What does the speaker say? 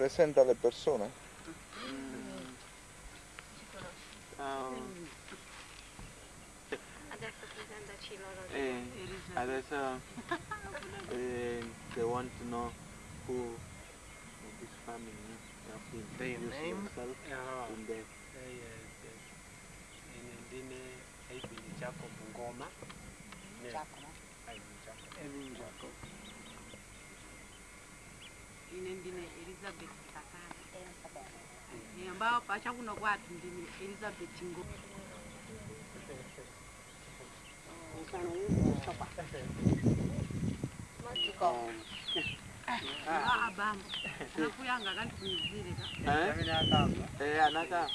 presenta alle persone? Adesso presentaci loro. Adesso they want to know who this family, you have to introduce yourself in the Ndine Edwin Jacob Ngoma. Edwin Jacob. Ine ndine Elizabeth Sakala. Ambao pacha kuno kwathu ndine Elizabeth Ngoma. Abambo. Nakuyanga kanti kunizile ka. Anaka.